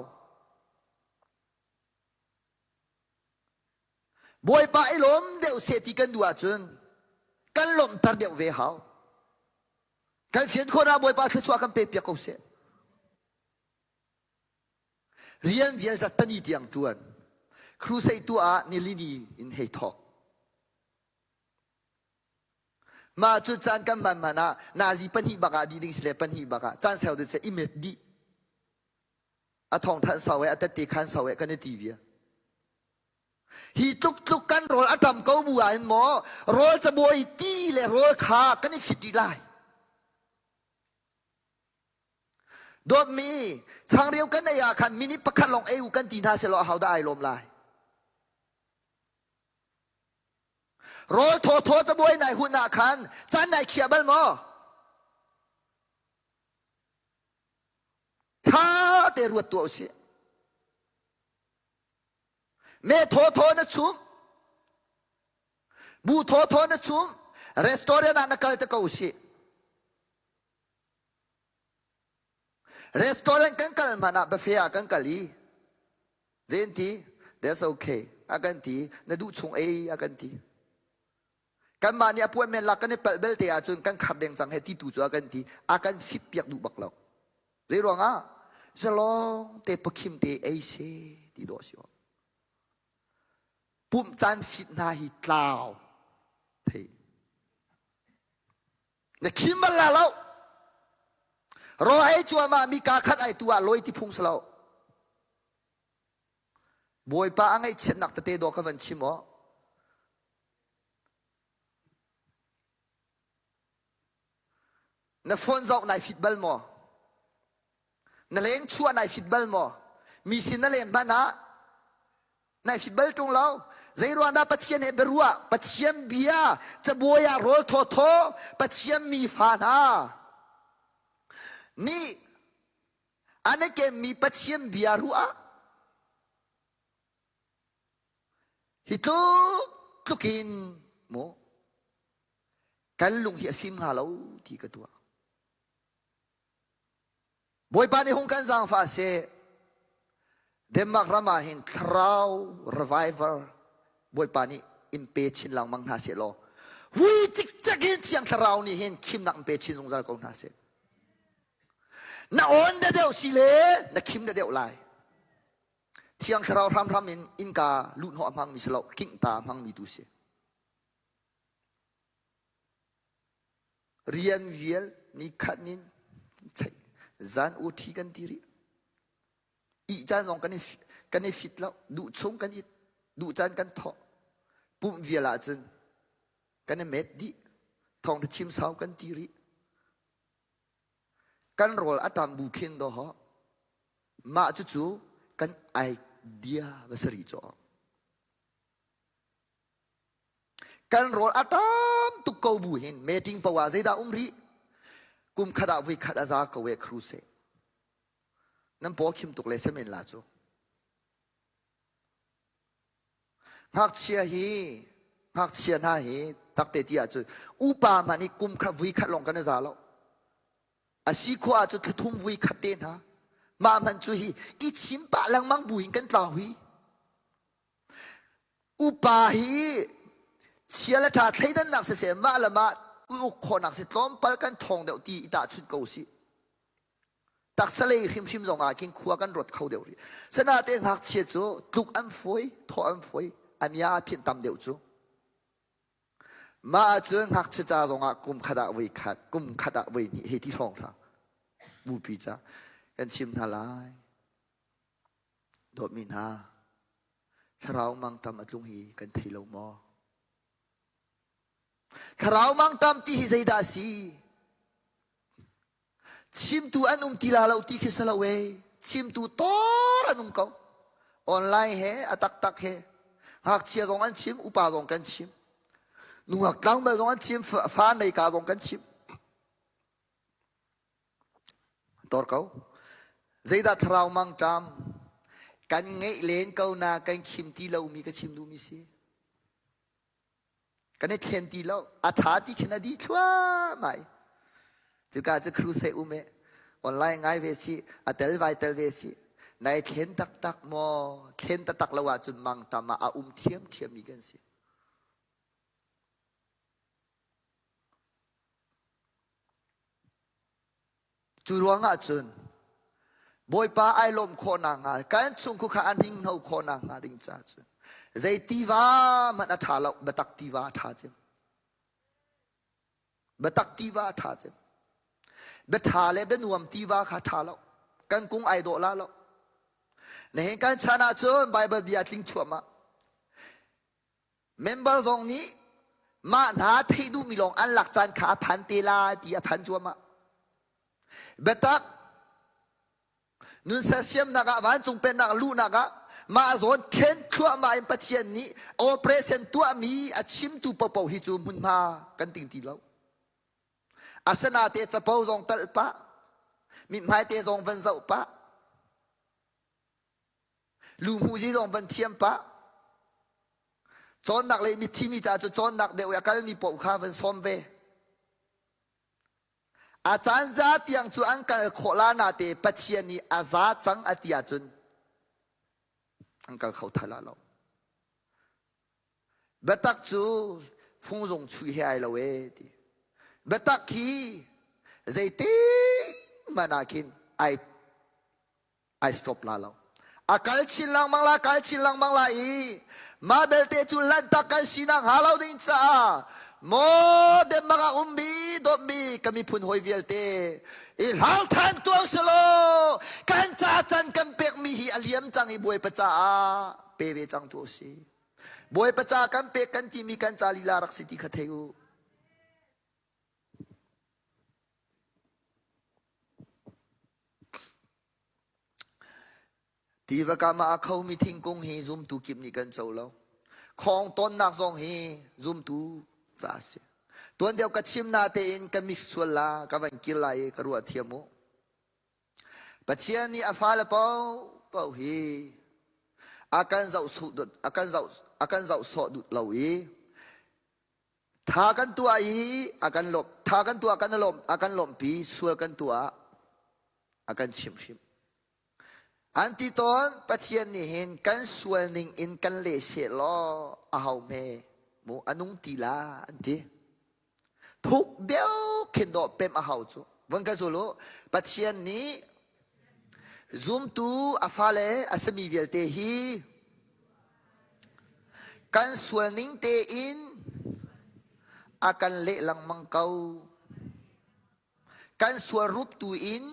S1: Bawipa i lawm deuh seh ti kan duh ahcun kan lawmhter deuh ve hau. Kan fian khawh ah Bawipa thluachuah kan pe piak ko seh. Rian vial zat tani tiang ṭuan. Crusade tu ah nilini in hei thawk. Mah cu caan kan hman hman ah nazi pahnih bak ah dih ding si le pahnih bak ah caan sau ding si i met dih. A thawng thanh sau e a tette khan sau e kan i ti via. Hi tluk tluk kan rawl a tam ko bu ah in maw rawl cabuai ti le rawl kha kan i fit rih lai. Dawtmi, changreu kan ei ah khan minute pakhat lawng ei u kan ti hna selaw ahodah ai lawm lai? Rawl thawthaw cabuai nai hun ah khan caan nai khiah bal maw? Tha te ruat tuah usih. Me thawthaw na chum, bu thawthaw na chum, restaurant ah na kal te ko usih. Restaurant kan kal hmanh ah buffet ah kan kal i zein ti that's okay a kan ti na duh chung ei a kan ti kanmah nih appointment lak kan i palh belte ahcun kan khar deng cang he ti tu cu a kan ti a kan fit piak duh bak lo zei ruangah zalong te pakhim te ei se ti dawh si pumh caan fit hna hi tlau thei Na khim bal la lo. Raw ei cuahmah mi kaa khat ai tu ah lawi ti phung si lo. Bawipa a ngaihchiatnak tete dawh ka van chim aw. Na phone zoh nai fit bal maw? Na leng chuah nai fit bal maw? Mi sin na len hmanh ah Nai fit bal ṭung lo. Zei ruang dah Pathian he biaruah, Pathian bia, cabuai ah rawl thawthaw, Pathian mi fa hna nih an i kemmi Pathian bia ruah ah hi tluk tluk in mu kan lung hi a fim hnga lo ti ka tuah. Bawipa nih hung kan zaangfah seh. Denmark ram ah hin thlarau revival Bawipa nih in pe chin lengmang hna seh law vui cikcek in thiang thlarau nih hin khimnak in pe chin zungzal ko hna seh. Na awn da deuh si le na khim da deuh lai. Thiang thlarau hramhram in innka luhhnawh a hmangmi si lo, kingta a hmangmi tu si. Rian vial nikhat nin cheih zan uthi kan ti rih. Ih caan zong kan i kan i fit lo. Duh chung kan it. Duh caan kan thawh. Pumh vial ahcun kan i met dih. Thawngtha chim sau kan ti rih. Kan rawl a ṭam bu khin do ho. Mah cucu kan idea va si rih caw. Kan rawl a tam tuk ko bu hin meeting poah zeidah um rih? Kum khat ah voi khat a za ko e crusade. Nan paw khim tuk le semen la cu. Ngakchia hi ngakchia hna hi takte ti ahcun upa hmanh hi kum khat vui khat lawng kan i za lo. A si khawh ahcun thlathum vui khat te hna. Mah hmanh cu hi i chim pah lengmang bu hin kan tlau hi. Upa hi chia le ṭha thleidannak siseh mah le mah uk khawhnak si tlawmpal kan ṭhawng deuh ti i tahchunh ko usih. Taksa lei hrimhrim zong ah khin khua kan ruat kho deuh rih. Sinain ngakchia cu tluk an fawi, thawh an fawi, a mia a phinh tam deuh cu. Mah ahcun ngakchia ca zong ah kum khat ah voi khat, kum khat ah voi hnih hei ti hrawng hlah. Bupi ca kan chim hna lai. Dawtmi hna, Thlarau mangṭam a tlung hi kan thei lo maw? Thlarau mangṭam ti hi zeidah a si? Chimtu an um ti la lo ti khi si lo ee. Chimtu tor an um ko. Online he a taktak he. Ngakchia zong an chim, upa zong kan chim. Nungak tlangval zong an chim, fa nei ka zong kan chim. Tor ko. Zeidah thlarau mangṭam kan ngeih len ko na kan khim ti lomi ka chim duhmi si. Kan i thlen ti lo. A ṭha ti khin a dih thluahmah i. Cuka cu crusade um e. Online ngai ve si, a tel vai tel ve si. Nai thlen taktak maw? Thlen taktak lo ahcun mangṭam ah a um ṭhiamṭhiammi kan si. Cu ruangah cun Bawipa ai lawm khawh nakhnga kan chungkhur kha a hninghno khawh nakhnga ding caah cun zei tiva hmanh a ṭha lo biatak tiva a ṭha cem. Biatak tiva a ṭha cem. Biaṭha le bianuam tiva kha ṭha lo. Kan kung ai dawh la lo. Nihin kan chan ahcun Baibal bia tling chuahmah. Member zong nih mah hna theih duhmi lawng an lak caan kha a phan te la ti a phan cuahmah. Biatak nun sersiamnak ah vancung pennak luhnak ah mah zawn khen thluahmah in Pathian nih operation tuahmi a chimtu paohpaoh hi cu hmunhma kan ting ti lo. Asanate capo zong talh pah, mithmai te zong van zoh pah, Luhmuhzi zong van thiam pah. Cawnnak le mithi mi ca cu cawnnak deuh i a kalmi paoh kha van sawm ve. A caan za tiang cu an kal khawh la nate Pathian nih a za cang a ti ahcun an kal kho thai la lo. Biatak cu fungzung chuih he ai lo ee ti. Biatak hi zeitik hmanh ah khin ai ai stop la lo. A kal chin lengmang la, kal chin lengmang la i mah belte cu lanhtak kan sinak hnga lo ding caah maw Denmark ah ummi dawtmi ka miphun hawi vialte i hlau than tuah selaw kan ca can kan pekmi hi a liam cang i Bawipa caah pe ve cang tu si. Bawipa ca kan pek kan timi kan ca lila rak si ti kha thei u. Tiva kam ah a khomi thingkung hi zumtu kip nih kan co lo. Khawng tonnak zong hi zumtu ca a si. Tuan deuh ka chim na tein ka mix sual la, ka van kir lai i ka ruah thiam u. Pathian nih a fale paohpaoh hi a kan zoh a kan zoh a kan zoh sawh duh lo i Tha kan tuah i a kan lawmh tha kan tuah kan lawmh a kan lawmhpi sual kan tuah a kan chimhhrimh. An ti tawn Pathian nih hin kan sual ning in kan leh seh law a ho hme mu a nung ti la an ti. Thuk deuh khin dawh pem a hau cu. Von ka zul u Pathian nih zumtu a fale a sami vialte hi Kan sual ning tein a kan leh lengmang ko. Kan sual rup tu in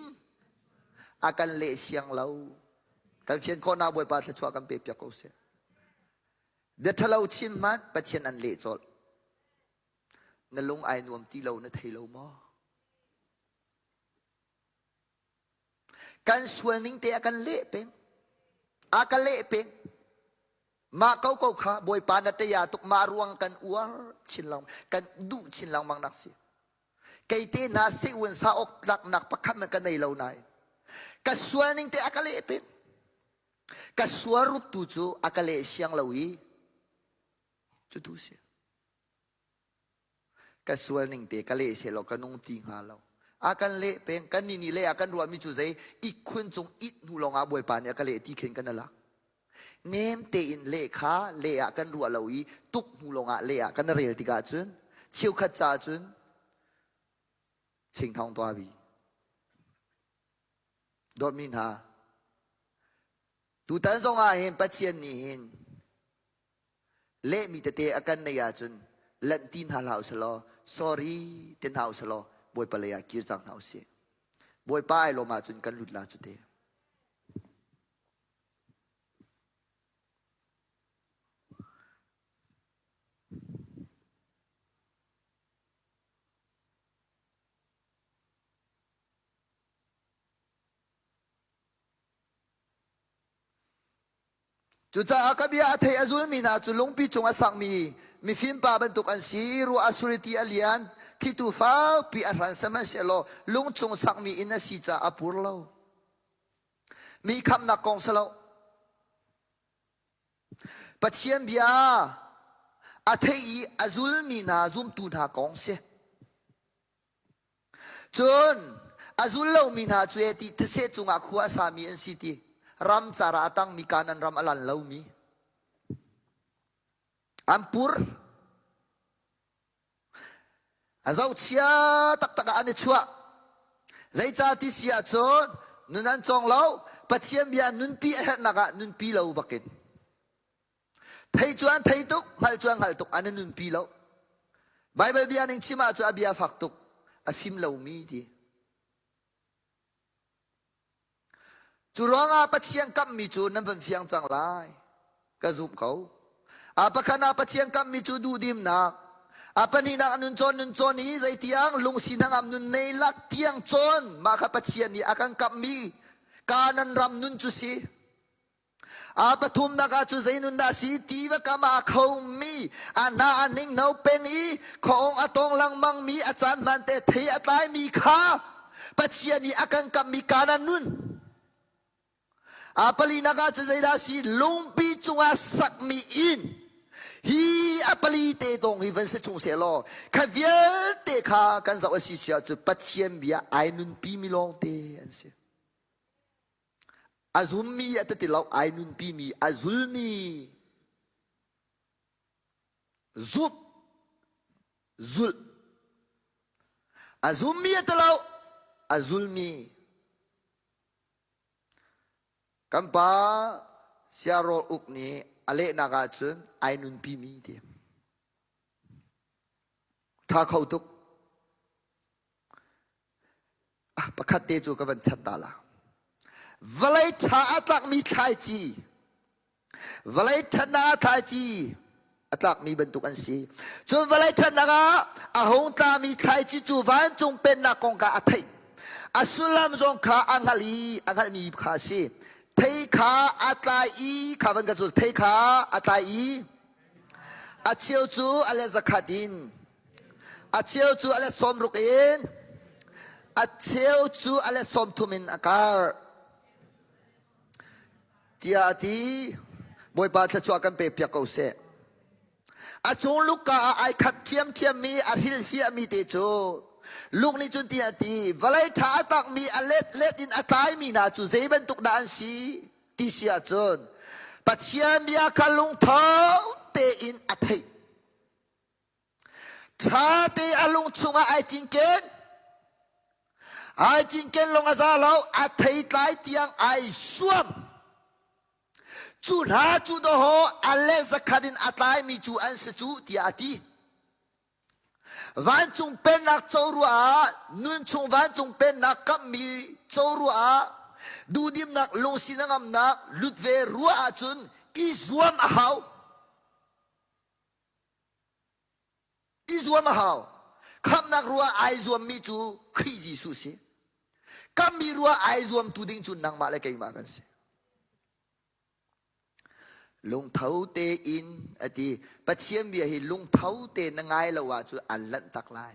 S1: a kan leh siang lo. Kan fian khawhnak Bawipa thluachuah kan pe piak ko seh. Bia ṭhalo chim hmanh Pathian an leh colh. Na lung ai nuam ti lo na thei lo maw? Kan sual ning te a kan leh peng. A ka leh peng. Mah ko ko kha Bawipa na tei tuk mah ruang kan uar chin lang kan duh chin lengmang nak si. Kei te hna se un sa ok tlak nak pakhat man ka nei lo nain. Ka sual ning te a ka leh peng. Ka sual rup tu cu a ka leh siang lo i cu tu si. Ka sual ning te ka leh seh law ka nung ti hnga lo. A kan leh peng kan nih nih leh ah kan ruahmi cu zei ihkhun cung it hnu lawng ah Bawipa nih a ka leh ti khin kan alak. Nem tein leh kha leh ah kan ruah lo i tuk hnu lawng ah leh ah kan rel tikah cun cheukhat ca cun chingthong tuah vi. Dawtmi hna, tutan zong ah hin Pathian nih hin lehmi tete a kan nei ahcun lanh ti hna hlah usih sorry ti hna usih law Bawipa lei ah kir cang hna usih. Bawipa ai lawm ahcun kan lut la cu te. Cucaah ka bia a thei a zulmi hna cu lungpi cung a sakmi mifim pa bantuk an si, ruah a sur i ti a lian, thlitu fakpi a hran sihmanhsehlaw lungchung sakmi inn a si caah a pur lo. Mi khamhnak kong si lo. Pathian bia a thei i a zulmi hna zumtu hna kong si. Cun a zul lomi hna cu e ti these cungah khua a sami an si ti ram car ah a tangmi Kanaan ram a lan lomi an pur. A zohchia taktak ah an i chuah. Zeicah ti si ahcun nun an cawng lo, Pathian bia nunpi a herhnak ah nunpi lo bakin. Thei cu an thei tuk, hngalh cu an hngalh tuk, an i nunpi lo. Baibal bia ning chim ahcun a bia fak tuk, a fim lomi ti. Cu ruangah Pathian kamhmi cu nan van fiang cang lai. Ka zumh ko. A pakhat ah Pathian kamhmi cu duhdimnak. A pahnihnak nun cawn nun cawn i zeitiang lungsi hnangam nun nei lak tiang cawn mah kha Pathian nih a kan kamhmi Kanan ram nun cu si. A pathumnak ah cu zei nun dah si tiva kam ah a khomi a hna a ninghno peng i khuaawng a tong lengmangmi a caan hmaan te thei a tlaimi kha Pathian nih a kan kamhmi Kanaan nun. A palinak ah cu zeidah si lungpi cungah sakmi inn hi a pali te dong hi van si chung seh law kha vialte kha kan zoh a si si ahcun Pathian bia ai nunpi mi lawngte an si. A zummi a ti lo, ai nunpimi, a zulmi. Zumh, zulh. A zummi a ti lo, a zulmi. Kan pa Siarawl uk nih a lehnak ahcun ai nunpimi ti. Tha kho tuk. Ah, pakhat te cu ka van chat ta la. Vawlei ṭha a tlakmi thlaici, vawlei ṭhatnak ah thlaici a tlakmi bantuk an si. Cun vawlei ṭhatnak ah a hung tlami thlaici cu vancung pennak kong kha a theih. A sullam zong kha a hngalh i a hngalhmi kha a si. Thei kha a tlai i kha van ka zul. Thei kha a tlai i a cheu cu a let zakhat in A cheu cu a let 60 in, a cheu cu a let 30 in a karh. Tiah a ti. Bawipa thluachuah kan pe piak ko seh. A cung lukka ah ai khat thiamthiammi a hrilhfiahmi te cu Luke nih cun tiah a ti, vawlei ṭha a takmi a let let in a tlaimi hna cu zei bantuk dah an si ti si ahcun Pathian bia kha lungtho tein a theih. Ṭha te a lung chungah ai cinken. Ai cinken lawng a za lo, a theitlai tiang ai suam. Cu hna cu dawhaw a le zakhat in a tlaimi cu an si cu tiah a ti. Vancung pennak co ruah ah, nunchung vancung pennak kamhmi co ruah ah, duhdimnak lungsi hnangamnak lut ve ruah ahcun i zuam a hau. I zuam a hau. Khamhnak ruah ai zuammi cu Khrih Jesuh si. Kammi ruah ai zuamtu ding cu nangmah le keimah kan si. Lungtho tein a ti. Pathian bia hi lungtho te na ngai lo ahcun an lanh tak lai.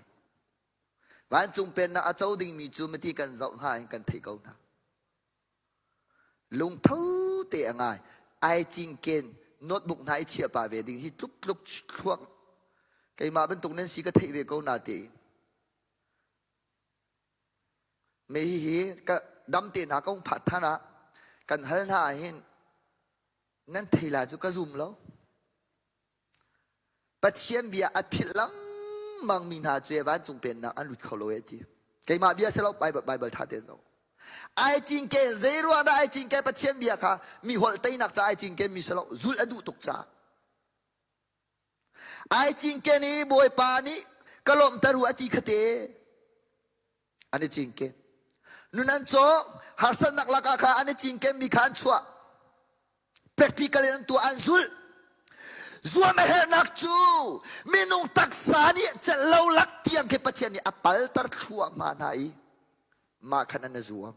S1: Vancung pennak a co dingmi cu mati kan zoh hna in kan theih ko hna. Lungtho te a ngai. Ai cinken notebook hna i chiah pah ve ding hi tluk tluk thluak keimah bantuk nan si ka theih ve ko na tein. Me hihi ka dam te hna ka hung phat than ah kan hal hna ah hin nan thei lai cu ka zum lo. Pathian bia a philh lengmang mi hna cu vancung pennak an lut kho lo e ti. Keimah bia si lo Bible, Bible ṭha tein zoh. Ai cinken zei ruang dah ai cinken Pathian bia kha mi holh teinak ca ai cinken mi si lo zulh a duh tuk caah. Ai cinken i Bawipa nih ka lawmhter u a ti khate an i cinken. Nun an cawng harsatnak lakah kha an i cinken mi kha an chuah. Practical in an tuah an zulh. Zuam a herhnak cu minung taksa nih celh lo lak tiang khi Pathian nih a palter thluahmah hna i mah khan an i zuam.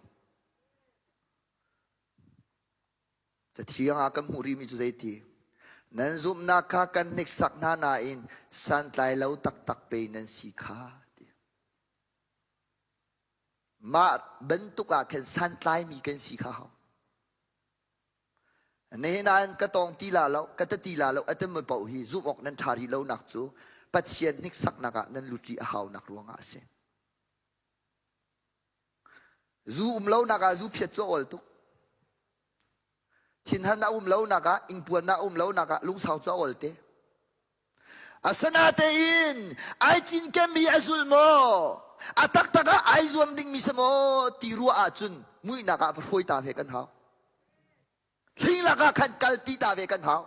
S1: Cathiang ah kan hmuh rihmi cu zeiti? Nan zumhnak kha kan hniksak hna nain santlai lo taktak pei nan si kha. Ti. Mah bantuk ah khan santlaimi kan si kha hau. Nihin ah ka tawng ti la lo, ka ta ti la lo, a timi paoh hi zumh awk nan ṭha rih lonak cu Pathian hniksaknak ah nan lut rih a haunak ruangah a si. Zu um lonak ah zu phiat cu a awl tuk. Thinhan a um lonak ah, ingpuannak a um lonak ah lungsau cu a awl te. Asinatein ai cinkenmi a zul maw? A taktak ah ai zuam dingmi si maw ti ruah ahcun muihnak ah va hruai ta ve kan hau. Hling lakah khan kalpi ta ve kan hau.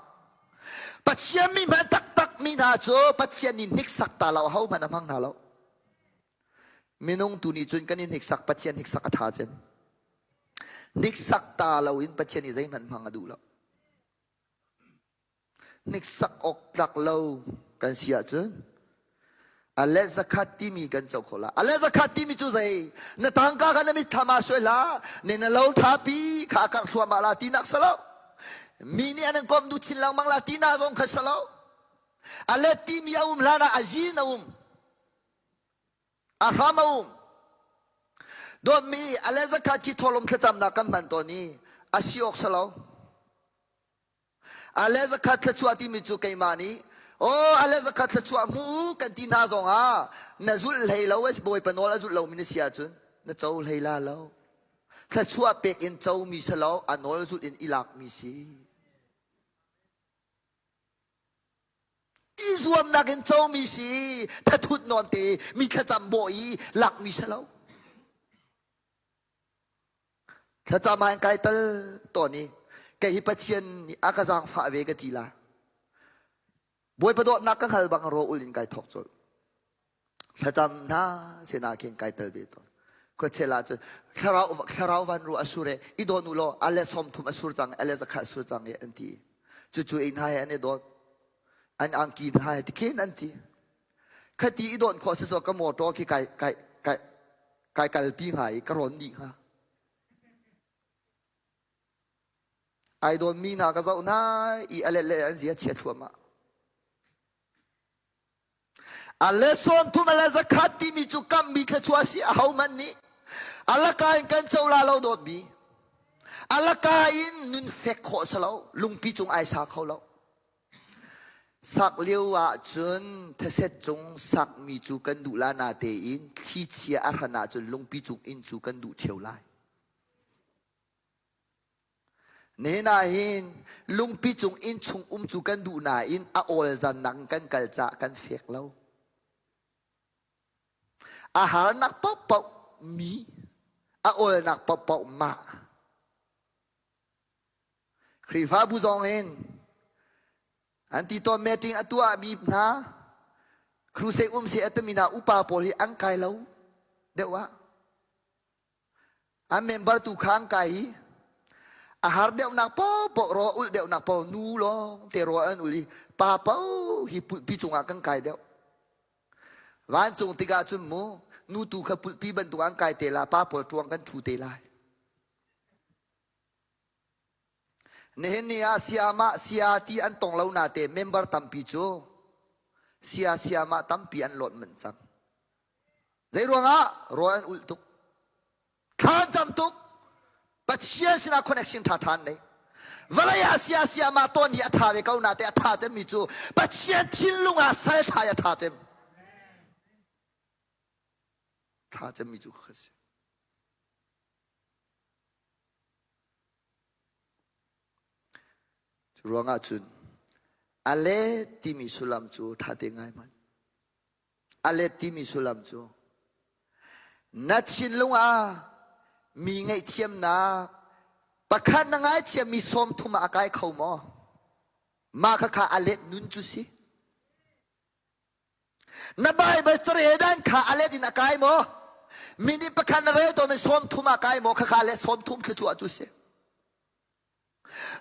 S1: Pathian mi hman taktak mi hna cu Pathian nih hniksak ta lo ho hmanh a hmang hna lo. Minung tu nih cun kan i hniksak Pathian hniksak a ṭha cem. Hniksak ta lo in Pathian nih zeihmanh hmang a duh lo. Hniksak awk tlak lo kan si ahcun a le zakhat timi kan co kho la. A le zakhat timi cu zei? Na tangka kha na mitthlam ah suai hlah. Ne na lo thapi kha a karh thluahmah la tinak si lo. Mi nih an in komh duh chin lengmang la tinak zong kha si lo. A let timi a um hlan ah a zin a um. A hram a um. Dawtmi a le zakhat khi thawlawm thlacamnak kan hman tawn i a si awk si lo. A le zakhat thluachuah timi cu keimah nih aw a le zakhat thluachuah hmu u kan ti hna zongah na zulh hlei lo Bawipa nawl a zulh lomi na si ahcun na co hlei la lo. Thluachuah pek in comi si lo a nawl zulh in i lakmi si. I zuamnak in comi si thathut nawn te mi thlacam bawh i lakmi si lo. Thlacam ah in kai tal tawn i kei hi Pathian nih a ka zaangfah ve ka ti la. Bawipa dawtnak ka hngal bang raw ul in kai thawk colh. Thlacam hna sena khin kai tel ve tawn. Khuachel ah cun thlarau thlarau van ru a sur e i dawn u law ale 30 a sur cang ale zakhat a sur cang e an ti. Cucu ei hna he an i dawn. An angki hna he tikhin an ti. Khati i dawn khawh si so ka motor khi kai kai kai kai kalpi hnga i ka rawn dih hnga. Ai dawnmi hna ka zoh hna i a let le an zia chia thluahmah. A le 30 a le 100 timi cu kammi thluachuah a si ahohmanh nih a laka in kan co la lo dawtmi a laka in nun fek khawh si lo lungpi cung ai sa kho lo Sak lio ahcun theset cung sakmi cu kan duh la natein thlichia a hran ahcun lungpi cung inn cu kan duh ṭheo lai. Nihin ah hin lungpi cung inn chung um cu kan duh nain a awl zannak in kan kal caah kan fek lo. A harnak paohpaoh mi, a awlnak paohpaoh mah. Khrihfabu zong in an ti tawn meeting a tuahmi hna crusade um seh a timi hna upa pawl hi an kai lo deuh ah an member tu kha an kai i a har deuhnak paohpaoh raw ulh deuhnak paoh nu lawng te raw an ul i pa paoh hi pulhpi cungah kan kai deuh vancung tikah cun mu nu tu kha pulhpi bantuk an kai te la pa pawl ṭuang kan ṭhu te lai Nihin ni ah siamah sia ti an tong lo nate member tampi cu sia siamah tampi an lawt manh cang. Zei ruangah rawl an ulh tuk. Thla an cam tuk. Pathian sinah connection ṭha ṭhan nei. Vawlei ah sia siamah tawn hi a ṭha ve ko nate a ṭha cemmi cu Pathian thinlung ah sal ṭha i a ṭha cem. Ṭha cemmi cu kha si. Cu ruangah cun a let timi sullam cu ṭha te ngai hmanh. A let timi sullam cu na thinlung ah mi ngaihthiamnak pakhat na ngaithiammi 30 ah a kai kho maw? Mah khakha a let nun cu si. Na Baibal carel dan kha a let in a kai maw? Minute pakhat na rel tawn i 30 ah kai maw? Khakha le 30 thluachuah cu si.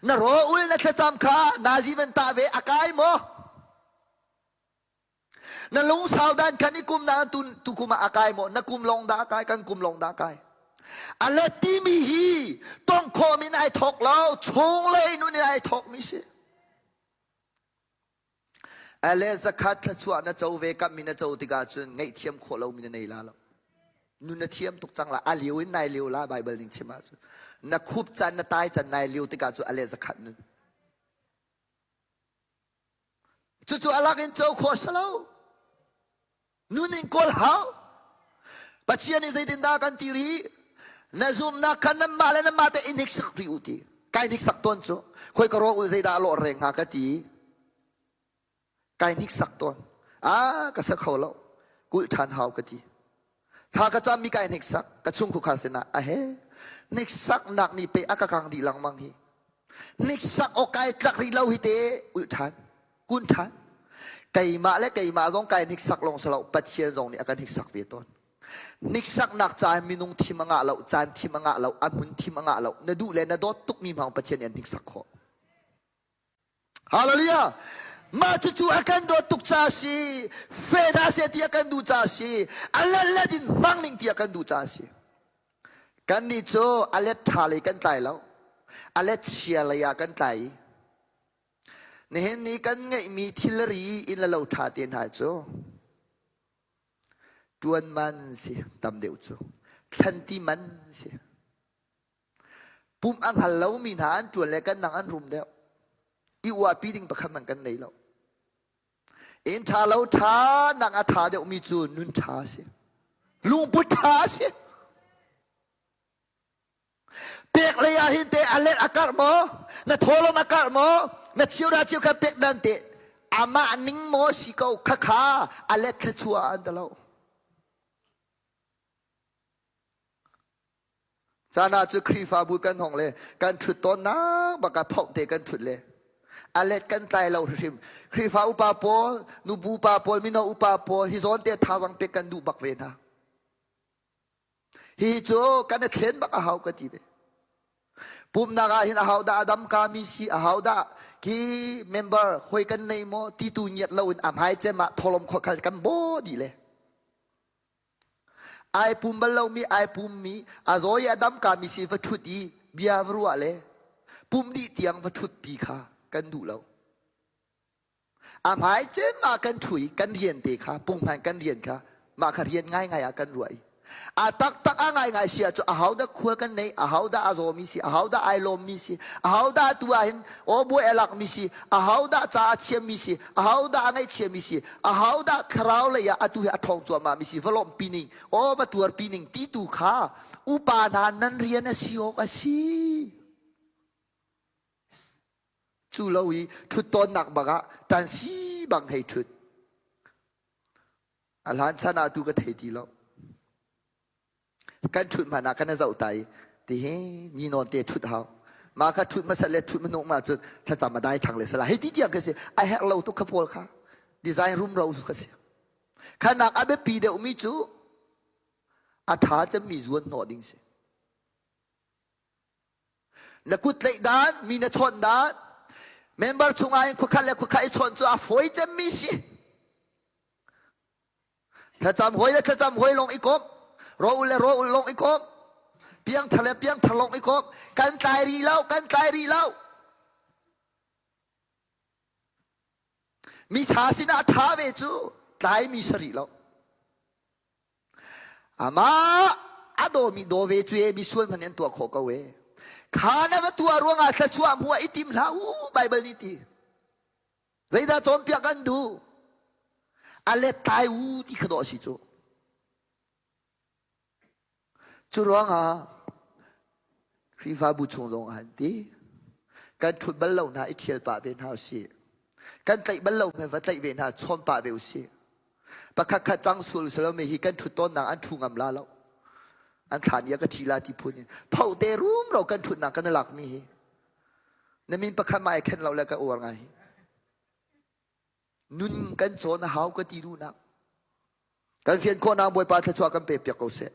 S1: Na raw ul na thlacam kha nazi van tah ve a kai maw? Na lungsau dan khan i kum na tu, tu kum ah a kai maw? Na kum lawng dah a kai? Kan kum lawng dah a kai? A let timi hi tong khawm in ai thawk lo, chunglei nun in ai thawk mi si. Ale zakhat thluachuah na co ve kammi na co tikah cun ngaihthiam khawh lomi na nei la lo. Nun na thiam tuk cang la. A lio in nai lio la Bible ning chim ahcun. Na khup can na tai can nai lio tikah cu ale zakhat nun. Cucu alak in co khawh si lo. Nun in kawl hau. Pathian nih zeitindah kan ti rih? Na zumnak kha nanmah le nanmah te i hniksak rih u ti. Kai hniksak tawn cu. Khoi ka rawh u zeidah a lawh reng hnga ka ti. Kai hniksak tawn. Ah, ka sa kho lo. Kulh ṭhan hau ka ti. Thla ka cammi kai hniksak. Ka chung khukhar sinah a he. Hniksaknak nih pe a ka kang dih lengmang hi. Hniksak awk kai tlak rih lo hi te ulh ṭhan. Kun ṭhan. Keimah le keimah zong kai hniksak lawng si lo, Pathian zong nih a kan hniksak ve tawn. Hniksaknak ca minung thim a ngah lo, caan thim a ngah lo, a hmun thim a ngah lo. Na duh le na dawt tukmi hmang Pathian nih an hniksak khawh. Hallelujah! Mah cucu a kan dawt tuk ca si, fe hna seh ti a kan duh ca si, a let let in hmang ning ti a kan duh ca si. Kannih cu a let ṭha lei kan tlai lo, a let chia lei ah kan tlai i Nihin ni kan ngeihmi thilri inn le lo ṭha te hna cu ṭuan man si tam deuh cu thlanti man si. Pumh a hngal lomi hna an ṭuan le kan nang an rum deuh. I uahpi ding pakhat hmanh kan nei lo. Inn ṭha lo ṭha nak a ṭha deuhmi cu nun ṭha a si. Lungput ṭha a si. Pek lei ah hin te a let a karh maw? Na thawlawm a karh maw? Na chiura chiu kha pek dan te amah ning maw si ko khakha a let thluachuah an ti lo. Caan ah cu Khrihfabu kan hong le kan ṭhut tawnnak bak ah phoh te kan ṭhut le a let kan tlai lo hrim. Khrihfa upa pawl, nubu pa pawl, mino upa pawl hi zawn te thazaang pek kan duh bak ve hna. Hihi cu kan i thlen bak a hau ka ti ve. Pumnak ah hin ahau dah a dam kami si ahau dah khi member hoi kan nei maw ti tu ngiat lo in a hmai cem ah tholom khua khal kan bo dih le. Ai pum bal lomi ai pummi a zaw i a dam kami si va ṭhut i bia va ruah le pum dih tiang va ṭhut pi kha kan duh lo. A hmai cem ah kan ṭhu i kan rian te kha punghman kan rian kha mah kha rian ngaingai ah kan ruah i a taktak a ngaingai si ahcun ahodah khual kan nei ahodah a zawmi si ahodah ai lawmmi si ahodah tu ah hin aw buai a lakmi si ahodah ca a thiammi si ahodah a ngaihchiami si ahodah thlarau lei ah atu hi a ṭhawng cuahmah mi si va lawmhpi ning aw va tuarpi ning ti tu kha upa hna nan rian a si awk a si. Cu lo i ṭhut tawnnak bang ah tansi bang hei ṭhut. A hlan chan ah tu ka thei ti lo. Kan ṭhut hmanh ah kan i zoh ta i tihi ni nawn te ṭhut hau. Mah kha ṭhut hmasat le ṭhut hmanung ma cun thlacam a dai thang le sala hei ti tiang ka si. A herh lo tuk kha pawl kha. Design rumro kha si. Khanak a biapi deuhmi cu a ṭha cemmi zuan hnawh ding si. Na kut tlaih dan, mi na chawnh dan, member chungah in khuakhat le khuakhat i chawnh cu a fawi cemmi si. Thlacam hawi le thlacam hawi lawng i komh, ro le ro lawng i komh, piangthar le piangthar lawng i komh, kan tlai rih lo, kan tlai rih lo. Mi ṭha sinah ṭha ve cu tlaimi si rih lo. Amah a dawmi daw ve cu e misual hmanh an tuah khawh ko e. Kha na va tuah ruangah thluachuah hmuh ah i tim hlah u Baibal nih ti. Zeidah cawnpiak kan duh? A let tlai u ti kha dawh a si cu. Cu ruangah Khrihfabu chung zong ah an ti. Kan ṭhut bal lo hna i ṭhial pah ve hna usih. Kan tlaih bal lo hme va tlaih ve hna chawn pah ve usih. Pakhat khat cang sual usih mi hi kan ṭhut tawnnak an ṭhu ngam la lo. An thlan i a ka ṭhi la ti phun in. Phoh te rumro kan ṭhutnak kan i lak mi hi. Na min pakhat ma ai khen lo le ka uar ngai hi. Nun kan cawn a hau ka ti duhnak. Kan fian khawhnak Bawipa thluachuah kan pek piak ko seh.